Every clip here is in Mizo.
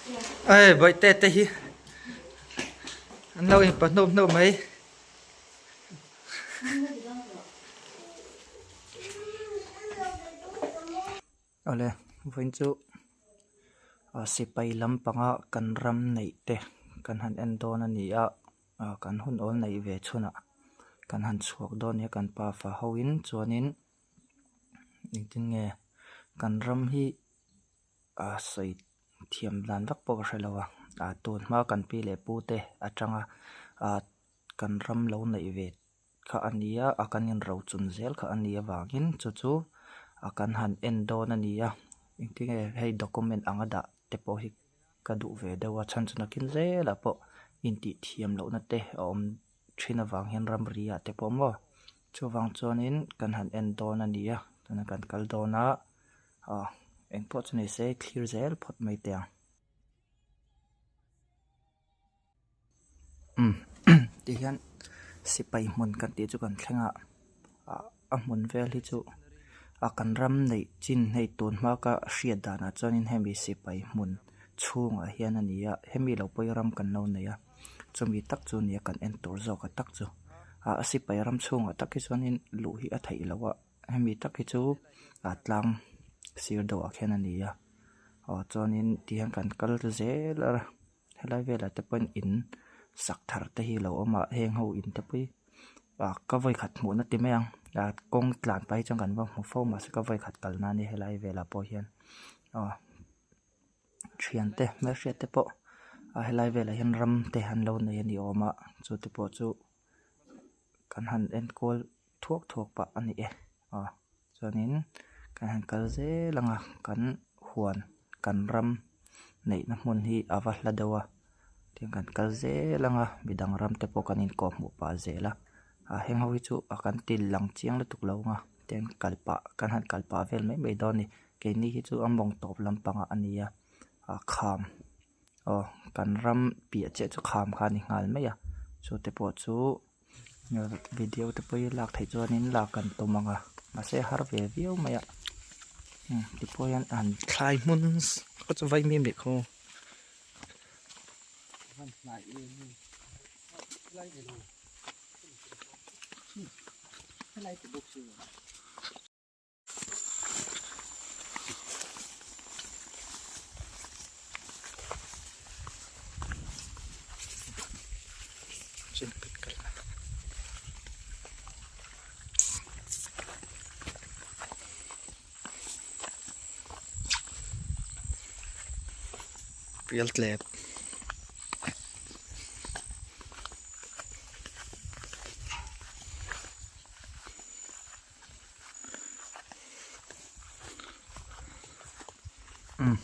Ei bawihte te hi an lo inpa hnup hnup mai. Awle vawiin chu sipai lampanga kan ram neih te kan han en dawn a ni a kan hun awl neih ve chhunah kan han chhuak dawn a ni a kan pafa hoin chuanin engtin nge kan ram hi a sawi thiam dan vak pawh ka hre lo a tun hma kan pi leh pu te atanga kan ram lo neih ve kha a ni a a kan inrochun zel kha a nih avangin chu chu a kan han en dawn a ni a engtin nge hei document anga dah te pawh hi ka duh ve deuh a chhan chu nakin zelah pawh intih thiam lohna te a awm thin avang hian ramri ah te pawh maw chuvang chuanin kan han en dawn a ni a tuna kan kal dawn a ah engpawh chu ni se thlir zel phawt mai teh ang. Umm tihian sipai hmun kan tih chu kan thleng a ah a hmun vel hi chu a kan ram neih chin hei tun hma ka hriat danah chuanin hemi sipai hmun chhungah hian a ni a hemi lo pawh hi ram kan lo nei a chumi tak chu nia kan en tur zawk a tak chu ah a sipai ram chhungah tak hi chuanin luh hi a theih loh a hemi tak hi chu ah tlang sir deuhah khian a ni a aw chuanin tihian kan kal zel a. Helai velah te pawhin in sak thar te hi a lo awm a heng ho in te pawh hi ah ka vawikhat hmuhna ti mai ang ah kawng tlan pah hi chuan kan va hmu fo mahse ka vawikhat kalna a nia helai velah pawh hian aw thiante hmelhriat te pawh a helai velah hian ram te an lo nei a ni awm a chu te pawh chu kan han enkawl thuak thuak pah a ni e aw chuanin kan han kal zel ang a kan huan kan ram neihna hmun hi a va hla deuh a tin kan kal zel ang a midang ram te pawh kan inkawh hmuh pah zel a ah heng ho hi chu a kan ti lang chiang lutuk lo ang a tin kal pah kan han kal pah vel mai mai dawn a ni keini hi chu a mawng tawp lampangah a ni a ah kham aw kan ram piah chiah chu kham kha a ni nghal mai a chu te pawh chu. Video te pawh hi lak theih chuanin lak kan tum ang a mahse a har ve viau mai a tipawh hian an thlai hmun chu vaimim leh khaw Pialtlep. Umm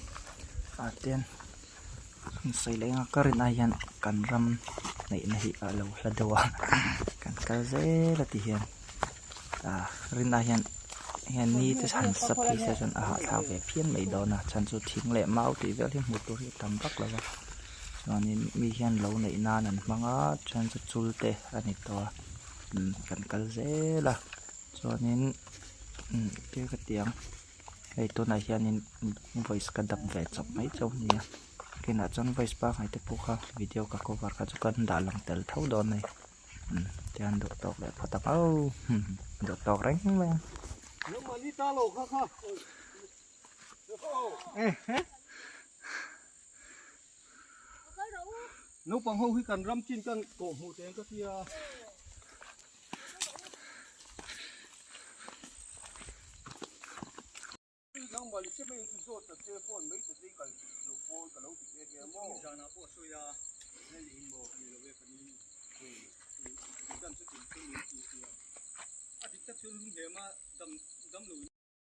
ah tian an sawi leh anga ka rin ai hian kan ram neihna hi a lo hla deuh a kan kal zel a ti hian ah rin ai hian hian ni te han sa phei se chuan a hahthlak ve phian mai dawn a chhan chu thing leh mau tih vel hi hmuh tur hi a tam vak lo va chuanin mi hian lo neih nan an hmang a chuan chu chul te a ni tawh a umm kan kal zel a. Chuanin umm tir ka ti ang hei tunah hianin voice ka dap ve chawp mai chauh a nia kinah chuan voice pangngai te pawh kha video ka cover kha chu kan dah lang tel tho dawn a ni umm tihian duh tawk leh phawt ang aw duh tawk reng mai ang. Naupang ho hi kan ram chin kan kawh hmuh teng ka tia.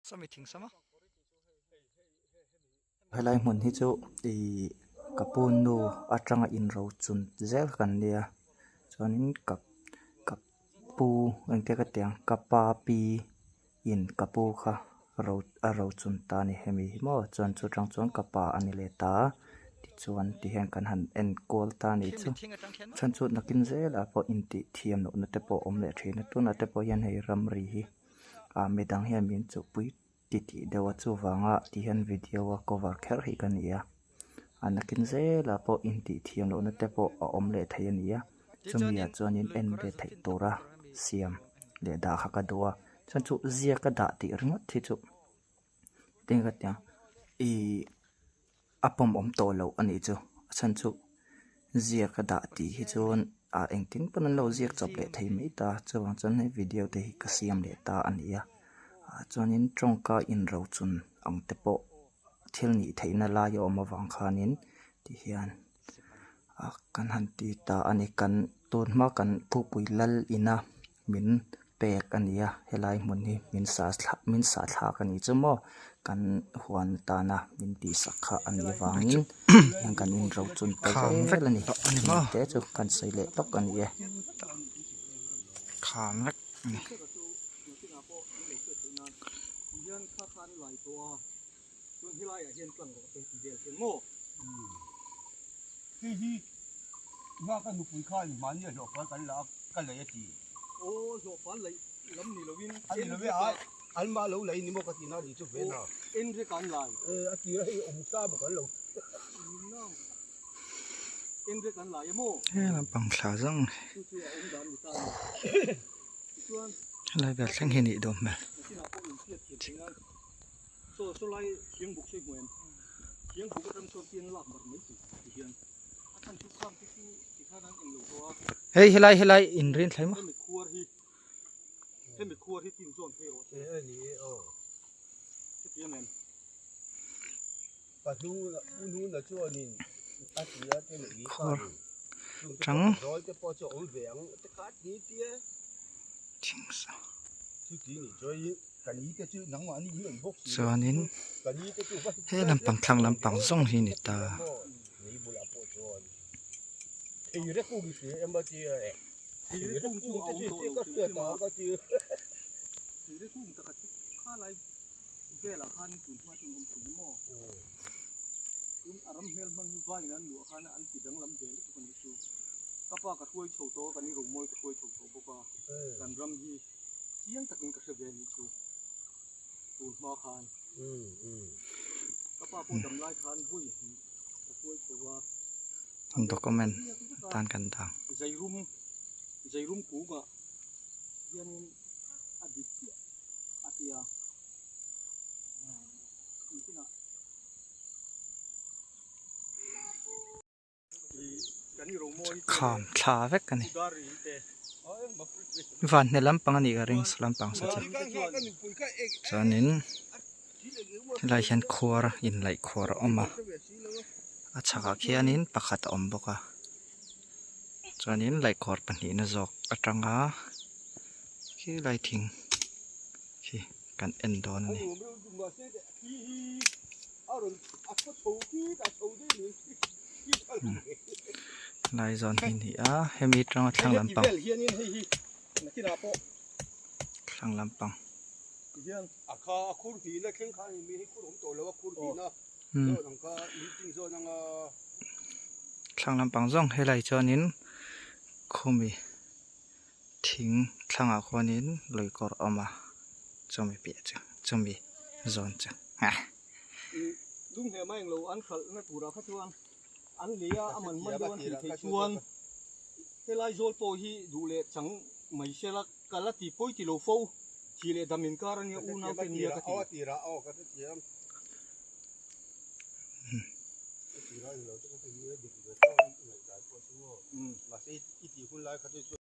Sawmi thing sama. Helai hmun hi chu ihh ka pu nu atanga inro chun zel kan nia chuanin ka ka pu engtia ka tih ang ka pa pi in ka pu kha ro a ro chun ta a ni hemi hi maw chuan chu tang chuan ka pa a ni leh ta a tichuan tihian kan han enkawl ta a nih chu chhan chu nakin zelah pawh intih thiam lohna te pawh a awm leh thin a tunah te pawh hian hei ramri hi ah midang hian min chuhpui titih deuh a chuvanga ti hian video a cover kher hi ka ni a. A nakin zelah pawh intih thiam lohna te pawh a awm leh thei a ni a chumi ah chuanin en let theih tura siam leh dah kha ka duh a chuan chu ziaka dah tih ringawt hi chu eng ka ti ang ihh a pawm awm tawh loh a nih chu a chhan chu ziaka dah tih hi chuan ah engtin pawn an lo ziak chawp leh thei mai ta chuvang chuan hei video te hi ka siam leh ta a ni a ah chuanin tawngka inrochun ang te pawh. Thil nih theihna lai a awm avang khanin tihian ah kan han ti ta a ni kan tun hma kan thupui lal ina min pek a ni a helai hmun hi min sah thlak min sah thlak a nih chu maw kan huan tana min tihsak kha a nih avangin tihian kan inrochun ta zel a ni te chu kan sawi leh tawk a ni e. Chuan helaiah hian tlang rawh te ti vel hian maw? Hei hi hma ka nupui khan mahni a hlawhfal kan la a ka lei a ti. Aw hlawhfal lei lam ni lovin a ni love a an mah lo lei ni maw ka tihna a nih chu ve na. En vek an lai. E a tir a hei awm sa maw kan lo. En vek an lai a maw? He lampang thla zawng Chu chu a awm dan ni ta a ni. Tichuan helai vel thleng hi a nih duh hmel. Nakinah pawh inhriat thiam theih nan. Saw saw lai thiangbuk sawi hmuh em? Thiangbuk atang chuan pian lak bar mai tur ti hian a chhan chu khang te chu ti khan an englo tawh a. Hei helai helai in rin thlai maw? Hemi khuar hi hemi khuar hi tin zawn phei rawh se. E ni e aw. Hetiang em? Pa hnu u hnu na chuanin a ti a te leh i Khuar khan chung te tang pawh zawl te pawh chu a awm ve ang te kha ti tia. Thing sa. Chuanin he lampang thlang lampang zawng hi a ni ta. Chiang takin ka hre ve anih chu tun hma khan ka pa pawh dam lai khan vawi hnih ka hruai chho a. Document atan kan dah. Zeirum Zeirum kungah hianin a dik chiah a tia engtinah. Kham thla vek a ni vanhne lampang a nih ka ring saw lampang saw chu chuanin helai hian khuar inlaih khuar a awm a a chhakah khianin pakhat a awm bawk a chuanin laih khuar pahnihna zawk atanga khilai thing khi kan en dawn a ni. Lai zawn hi ni a hemi atanga thlang lampang thlang lampang thlang lampang zawng helai chuanin khumi thing thlangah khuanin lui kawr a awm a chumi piah chu chumi zawn chu. Lung hnem a englo an hralhna turah kha chuan an lei a, a man man deuh an tih theih chuan helai zawl pawh hi duh leh chang mai se la, ka la ti pawi ti lo fo, thih leh dam inkar ania unau te nia ka ti.